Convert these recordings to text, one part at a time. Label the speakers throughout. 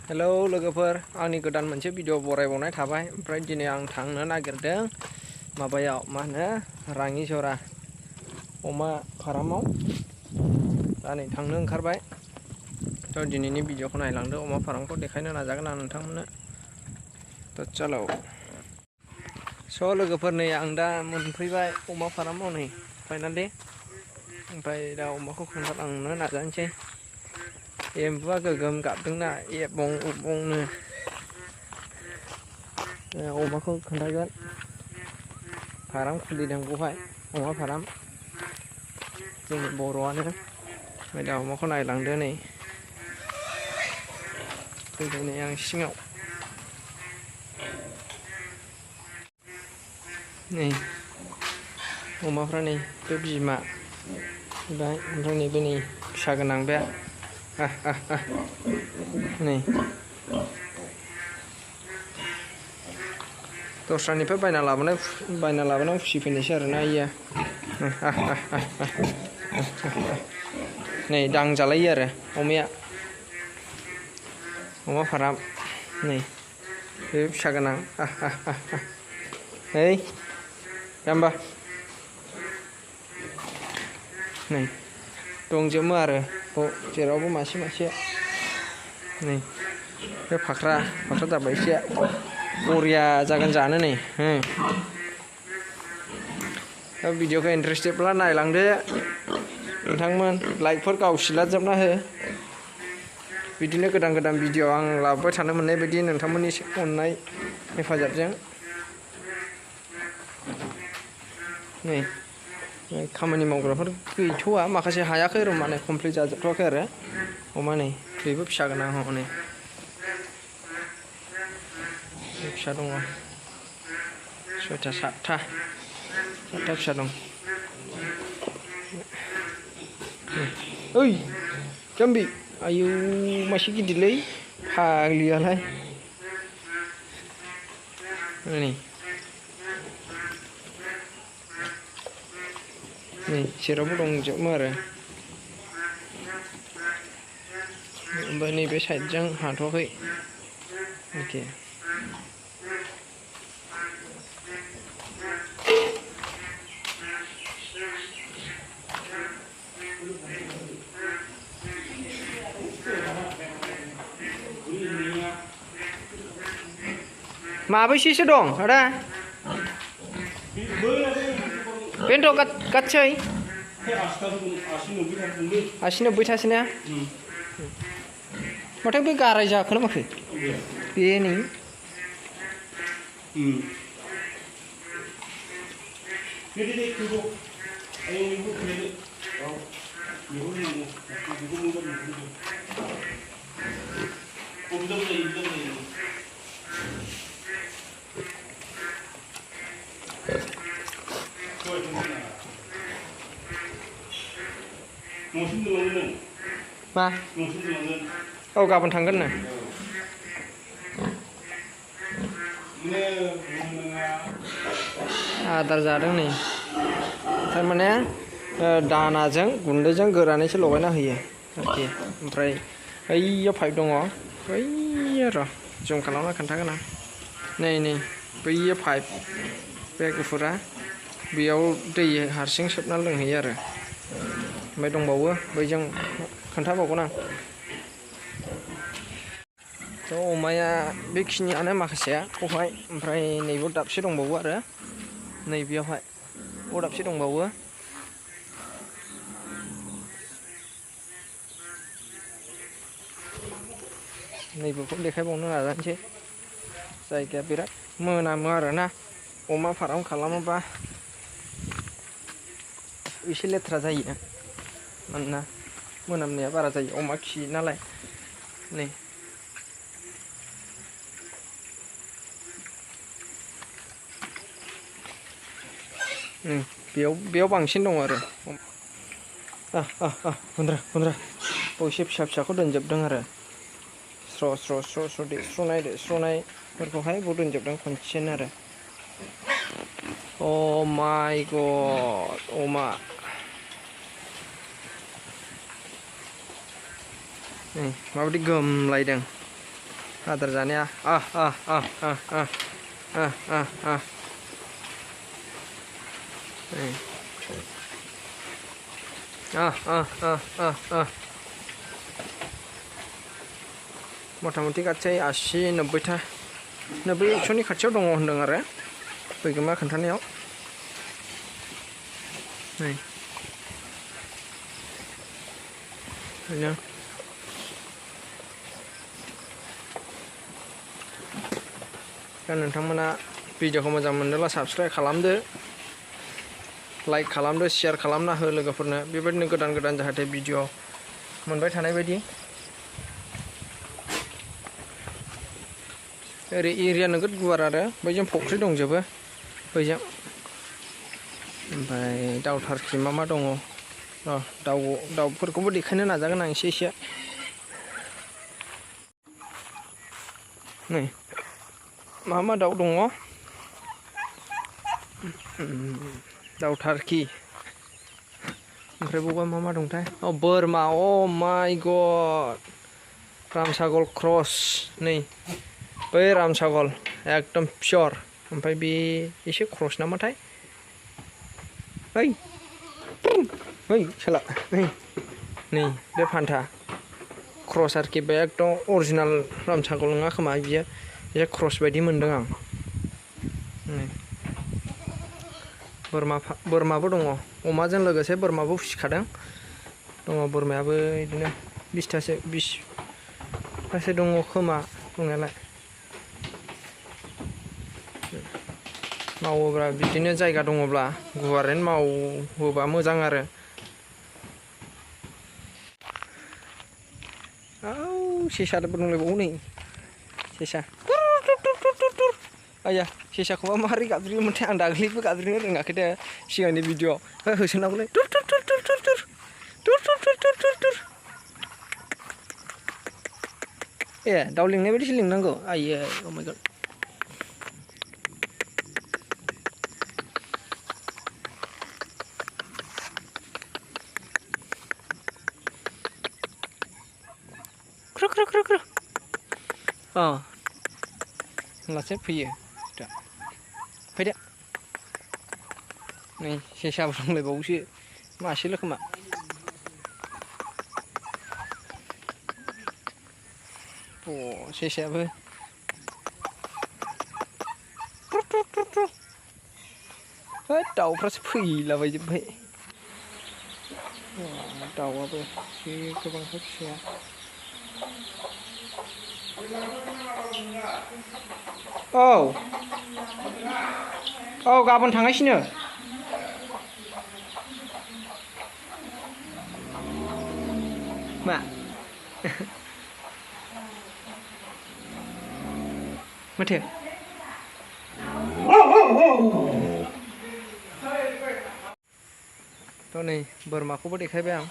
Speaker 1: Hello लोगोफोर आंनि गोदान मोनसे भिडिअ बरायबावनाय थाबाय। ओमफ्राय दिनै आं थांनो नागिरदों माबायाव मा होनो राङिजरा अमा फारामाव। दा नै थांनो ओंखारबाय। थ' दिनैनि भिडिअखौ नायलांदो, अमा फारामखौ देखायनो नाजागोन आं नोंथांमोननो। थ' चलो। स' लोगोफोर नै आं दा मोनफैबाय अमा फारामाव, नै फाइनालि। ओमफ्राय दा अमाखौ खोन्थालांनो नाजानोसै। एम्बुआ गोगोम गाबदोंना एबं उबंनो। अमाखौ खोन्थागोन। फाराम खुलिदों बेवहाय अमा फाराम जोंनि बर'आनो। ओमफ्राय दा अमाखौ नायलांदो नै। फैबाय नै आं सिङाव। नै अमाफ्रा नै बे बिमा ओमफ्राय नैबे नै फिसा गोनां बे नै दस्रानिफ्राय बायना लाबोनानै फिसिफैनायसो आरोना इयो। नै दांजालायो आरो अमाया। अमा फाराम नै बे फिसा गोनां। है जाम्बा नै दंजोबो आरो जेरावबो मासे मासे। नै बे फाख्रा जाबाय एसे बरिया जागोन जानो नै। भिडिअखौ इन्टारेस्टेडब्ला नायलांदो नोंथांमोन, लाइकफोर गावसिलाजोबना हो। बिदिनो गोदान गोदान भिडिअ आं लाबोबाय थानो मोननाय बायदि नोंथांमोननि अननाय हेफाजाबजों। नै खामानि मावग्राफोर गैथ'वा, माखासे हायाखै र' माने कमप्लिट जाजोबथ'वाखै आरो अमा। नै बेबो फिसा गोनां हनै फिसा दङ। 6टा 7टा फिसा दं। ओइ जाम्बि आयौ मासे गिदिरलै फाग्लियालाय। नै जेरावबो दंजोबो आरो। ओमफ्राय नैबे साइडजों हाथ'वाखै आरोखि। माबैसेसो दं आदा? बेनोथ' गासै 80-90थासो ना? माथो बे गाराय जाखोना माखो? बे नै मा? औ गाबोन थांगोन नो। आदार जादों नै, थारमाने दानाजों गुन्दैजों गोरानैसो लगायना होयो आरोखि। ओमफ्राय बैयाव पाइप दङ, बैयो र' जुम खालामना खोन्थागोन आं। नै बैयो पाइप बे गुफुरा, बेयाव दै हारसिं सोबना लोंहैयो आरो। ओमफ्राय दंबावो बैजों खोन्थाबावगोन आं। थ' अमाया बेखिनियानो माखासेया खौहाय। ओमफ्राय नैबाव दाबसे दंबावो आरो नैबेयावहाय दाबसे दंबावो। नैबेखौ देखायबावनो नाजानोसै। जायगाया बिराद मोनामो आरोना अमा फार्म खालामोबा एसे लेथ्रा जायो, मानोना मोनामनाया बारा जायो अमा खि नालाय। नै बेयाव बांसिन दं आरो गुन्द्रा बाव एसे फिसाखौ दोनजोबदों आरो स्र' देरस्र'नायफोरखौहाय बाव दोनजोबदों खनसेनो आरो। अ माय गड अमा माबायदि गोमलायदों। आदार जानाया मथा मथि गासै 80-90टा 90-100नि खाथियाव दङ होनदों आरो बैगोमा खोन्थानायाव नै ओरैनो दा नोंथांमोना भिडिअखौ मोजां मोनोब्ला साबस्क्राइब खालामदो लाइक खालामदो शेयार खालामना हो लोगोफोरनो बेबायदिनो गोदान गोदान जाहाथे भिडिअ मोनबाय थानाय बायदि ओरै एरिया नोगोद गुवार आरो बैजों फुख्रि दंजोबो बैजों ओमफ्राय दावथारखि मा दङ दाउफोरखौबो देखायनो नाजागोन आं एसे नै मा दाउ दङ दावथारखि ओमफ्राय बबेबा मा दंथाय बोरमा माय गड रामसागल क्रस नै बै रामसागल एकदम पियर ओमफ्राय बे एसे क्रस नामाथाय ओइ साला नै बे फान्था क्रस आरोखि बे एकदम अरिजिनाल रामसागल नङा खोमा बियो एसे क्रस बायदि मोनदों आं बोरमाबो दङ अमाजों लोगोसे बोरमाबो फिसिखादों दङ बोरमायाबो बिदिनो 20तासो दङ खोमा दंनायालाय मावोब्ला बिदिनो जायगा दङब्ला गुवारैनो मावोबा मोजां आरो सेसाबो दंलायबावो नै सेसा आया सेसाखौबा माबोरै गाबज्रियोमोनथाय आं दाख्लैबो गाबज्रिनो रोङाखै दे सिगांनि भिडिअ होसोनांगौलै ए दाउ लिंनाय बायदिसो लिंनांगौ आइयो अ माय गड ख्रो होनब्लासो फैयो फैदो नै सेसाबो दंलायबावोसो मासेल' खोमा सेसायाबो दाउफ्रासो फैलाबायजोब्बाय दाउआबो एसे गोबांथार फिसाया औ गाबोन थांगासिनो मा माथो थ' नै बोरमाखौबो देखायबाय आं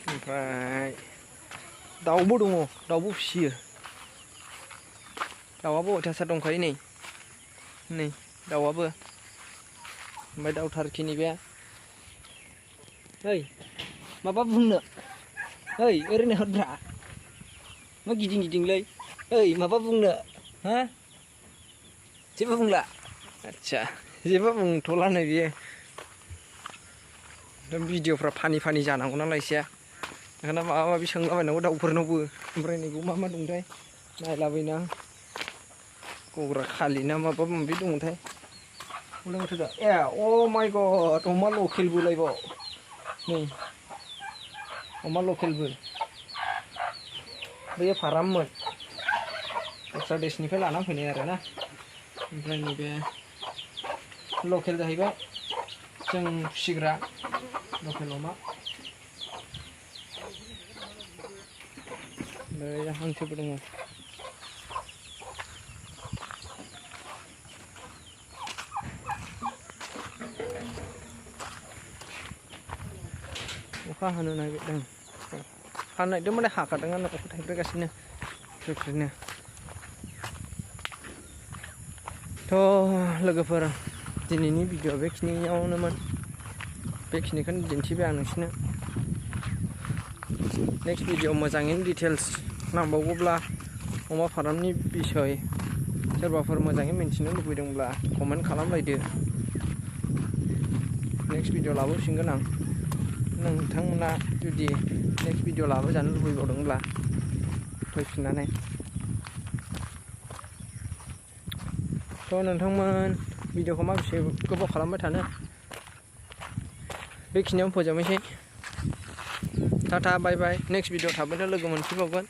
Speaker 1: ओमफ्राय दाउबो दङ दाउबो फिसियो दाउआबो अयथासार दंखायो नै दाउआबो ओमफ्राय दावथारखिनि बे ओइ माबा बुंनो ओइ ओरैनो हरब्रा मा गिदिंलै ओइ माबा बुंनो हा जेबो बुंला आदसा जेबो बुंथ'लानो बियो भिडिअफ्रा फानि जानांगौ नालाय एसे ओंखायनो माबा माबि सोंलाबायनांगौ दाउफोरनावबो ओमफ्राय नैबो मा दंथाय नायलाबायनो आं गग्रा खालि ना माबा माबि दंथाय लोंथोदा ए अ माय गड अमा लकेलबोलायबाव नै अमा लकेलबो बैयो फाराममोन दस्रा देशनिफ्राय लाना फैनाय आरोना ओमफ्राय नैबे लकेल जाहैबाय जों फिसिग्रा लकेल अमा ओमफ्राय हांसोबो दङ अखा हानो नागिरदों हानायदों माने हाखादोंआनो अखा थाइफ्रिगासिनो फ्रिनो थ' लोगोफोर दिनैनि भिडिअ बेखिनियावनोमोन बेखिनिखौनो दिन्थिबाय आं नोंसिनो नेक्स्ट भिडिअ मोजाङैनो डिटेल्स नांबावगौब्ला अमा फार्मनि बिसय सोरबाफोर मोजाङै मिन्थिनो लुबैदोंब्ला कमेन्ट खालामलायदो। नेक्स्ट भिडिअ लाबोफिनगोन आं। नोंथांमोना जुदि नेक्स्ट भिडिअ लाबोजानो लुबैबावदोंब्ला फैफिननानै नोंथांमोन भिडिअखौ मा बेसे गोबाव खालामबाय थानो बेखिनियावनो फोजोबनोसै। टाटा बाय बाय। नेक्स्ट भिडिअ थाबैनो लोगो मोनफिनबावगोन।